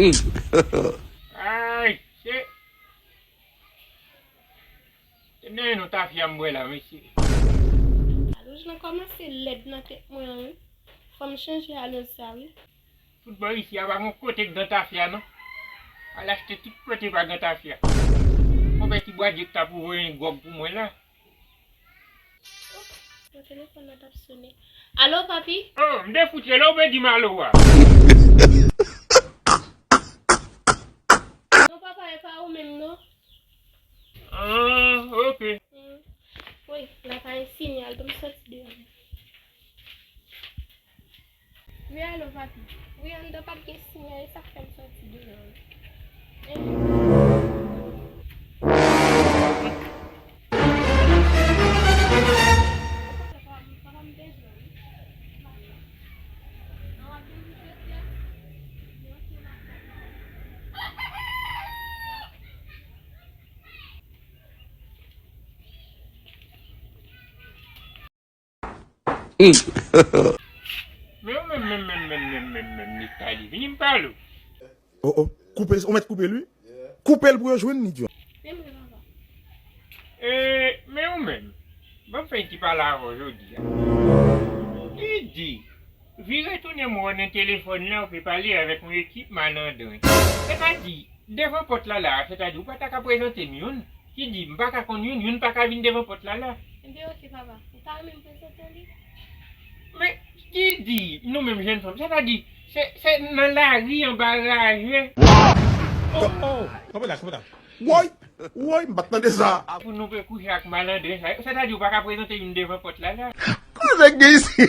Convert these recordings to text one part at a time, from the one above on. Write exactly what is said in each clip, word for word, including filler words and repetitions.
Ay, se. Se nan non tafya m bwè la, mesye. Alòj lan kòmanse lèd nan tèt mwen an, wi. Fò m chanje alòj sa, wi. Tout bò isi a pa gon kote k gen tafya, non. Al achte tout kote pa gen tafya. Konpè ti bwa dye k t ap voye yon gwòg pou mwen la. Oh, telefòn nan t ap sone. Alo, papi? Oh, m te fout rele w, ou pe di m alo a. Non, papa, e pa ou menm, non. Ah, ok. Mm. Wi, la pa gen siyal, ban m soti deyò. Wi, alo, papi. Wi, anndan pa t gen siyal, e sa k fè m soti deyò. Eh. Men ou menm, menm, menm, Neftali, vini m pale w. Oh, oh, koupe l, ou mèt koupe l, wi. Koupe l pou yo jwenn li, John. E, men ou menm, ban m fè yon ti pale avè w jodi a. Li di, vire tounen m wè w nan telefòn nan, ou pe pale avèk yon ekip malandren. Sètadi, devan pòt la la, sètadi ou pa ta ka prezante m youn? Ki di, m pa ka konn youn, youn pa ka vin devan pòt la la. Ebyen, oke, papa. Ou pa renmen m prezante w li? Men, ki di, nou menm jèn fanm, sètadi, se, se nan lari anba raje. Oh, oh, kanpe la, kanpe la. Woy, woy, m pa t tande sa. Pou nou pe kouche ak malandren sa yo, sètadi ou pa ka prezante youn devan pòt la la. Kote nèg gen isi?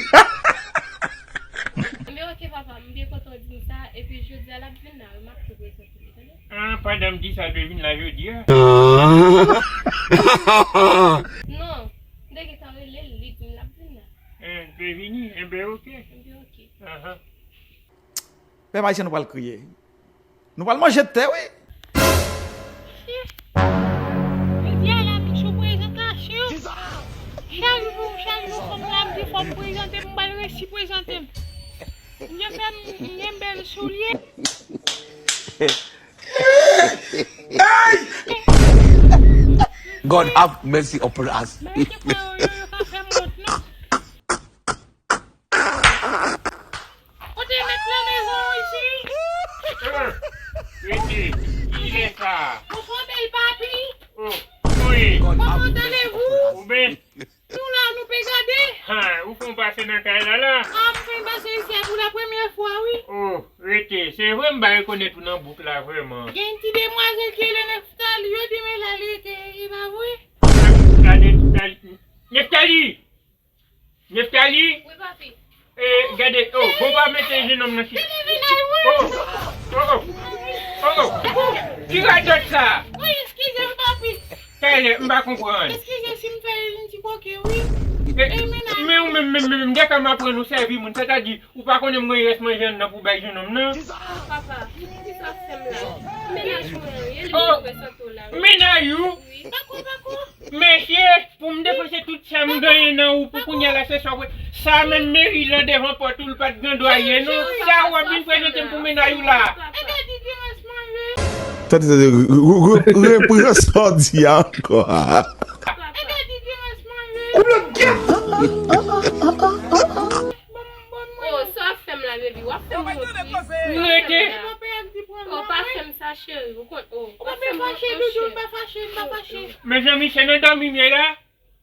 Men oke, papa, m byen kontan w di m sa, epi jodi a l ap vin la, wi, m ap tou prezante. Ah, pandan m di sa, l pe vin la jodi a? Non, m te gentan rele l, li di m l ap vin la. Eh, l pe vini? Enben, oke. Enben, oke. Ahan. Pèp ayisyen, nou pral kriye. Nou pral manje tè, wi. Jodi a la, m sou prezantasyon. Chak jou, chak jou, fanm la ap di fò m prezante m, m pral resi prezante m. M gen fè m, m gen bèl soulye. God have mercy upon us. Mesye pa yo, yo, yo ka fè m wont, non. Kote mèt lanmezon isi? Eh, rete, kilè sa? Ou twò bèl, papi. Oh, wi. Kòman w tande vou? Ou byen? Nou la, nou pe gade. Ha, ou fè yon pase nan kay la la? Ah, m fè yon pase isi a pou la premyè fwa, wi. Oh, rete. Se vre m pa rekonèt ou nan bouk la vrèman. Gen ti demwazèl ki rele Neftali, yo di men la li rete, e pa vre? Gade, Neftali! Neftali! Neftali! Wi, papi. Eh, gade, oh, bon pa mete jenòm nan chita. Oh, oh, oh, oh, oh, ki radòt sa? Wi, eskize m, papi. Talè, m pa konprann. Eskize si m fè yon ti koke, wi. Eh, men ou menm, menm, menm, dèfwa m aprann ou sèvi moun, sètadi, ou pa konnen m gen rès manje anndan pou bay jenòm nan? Papa, kisa w ap fè m la? Mennaj mwen, wi, e li mwen prezante w la, wi. Mennaj ou? Wi. Pako, pako. Mesye, pou m depanse tout sa m genyen nan ou pou kounye a la, se sa w vle. Sa menm meri lan devan pòt ou, l pa t gen dwa ye, non. Sa w ap vin prezante m pou mennaj ou la? Tande, tande, re, re, re, repran sa w di a ankò. Oh, sa w ap fè m la, baby? W ap fè m wont, wi. Rete. Oh, pa fè m sa, cheri. Ou konn, oh, pa fè m wont, non, cheri. Mezanmi, se nan dòmi m ye la.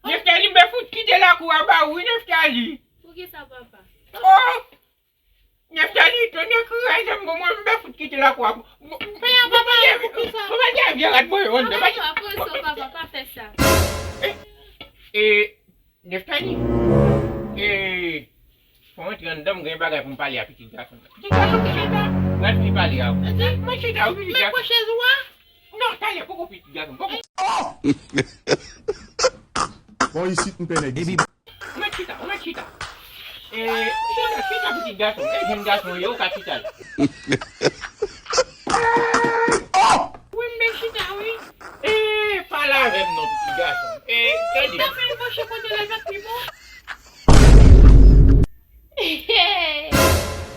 Neftali, m pe fout kite lakou a ba ou, wi, Neftali. Poukisa, papa? Oh! Neftali, tonnè kraze m, bon, mwen, m pe fout kite lakou a. Papa, poukisa? Papa, papa, pran swen w, papa, pa fè sa. Eh, eh, Neftali. Eh, fò w antre anndan, m gen bagay pou m pale a pitit gason m nan. Pitit gason m nan, chita. Mwen fini pale a ou. Mwen chita, wi, pitit gason. Men pran chèz ou a. Non, talè, poko pitit gason, poko. Oh! Bon, isit, m pè nèg isit. Ou mèt chita, ou mèt chita. Eh, chita, chita, pitit gason. Eh, jèn gason, yo, ou ka chita la. Oh! Wi, m byen chita, wi. Eh, pale avè m non, pitit gason. Eh, tande. Sa fè yon pwoche kote la, l ap pi bon.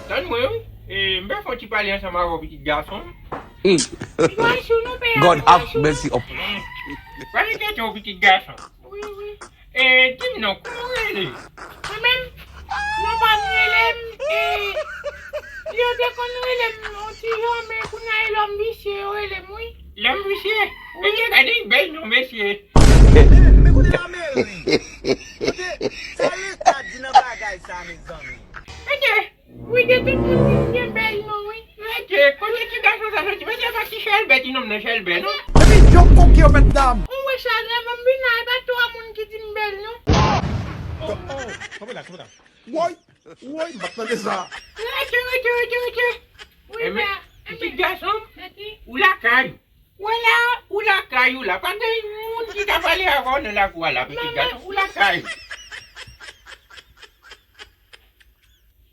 Tann mwen, wi. Eh, m pa fè yon ti Pale ansanm avè w, pitit gason. Li pral sou nou, pè a, God li pral have sou nou. Mercy up. Pale kesyon, pitit gason. Wi, wi. E, di m non, kòman w rele? Mwen menm, non pa m rele m, e, yo te konn rele m yon ti jan, men kounye a e lòm visye yo rele m, wi. Lòm visye? Wi. Mesye, gade yon bèl non, mesye. Men kote la meri? Kote sa leta di nan bagay sa, mezanmi? Mesye, wi, gen tout moun ki gen bèl non, wi. Mesye, kote ti gason sa soti? Mesye, pa ti chèlbè ti nonm nan chèlbè, non? Epi djòk koke yo mèt dam. Ou wè sa, lè m vin la, e pa twa moun ki di m bèl, non. Oh, oh, kanpe la, kanpe la. Woy, woy, m pa t tande sa. Rete, rete, rete, rete. Wi, enben, pè, pitit gason, ou lakay. Wè la, ou lakay ou la. Pa gen moun ki ka pale avè w nan lakou a la, pitit gason. Ou lakay.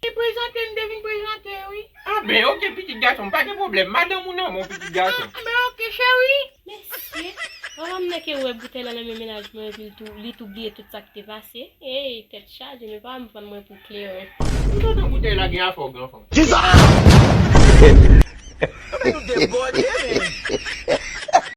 Te prezante, m te vin prezante, wi. A ben, oke, pitit gason, pa gen pwoblèm. Madanm ou nan men w, pitit gason. A ben, oke, cheri. Mesye, manman m nan ke wè boutèy la nan men mennaj mwen, epi l tou, li tou bliye tout sa k te pase. Ey, tèt chaje, men pa m vann mwen pou kleren. Ou tonton boutèy la gen afè w, granfanm. Kisa? Men nou debòde, men.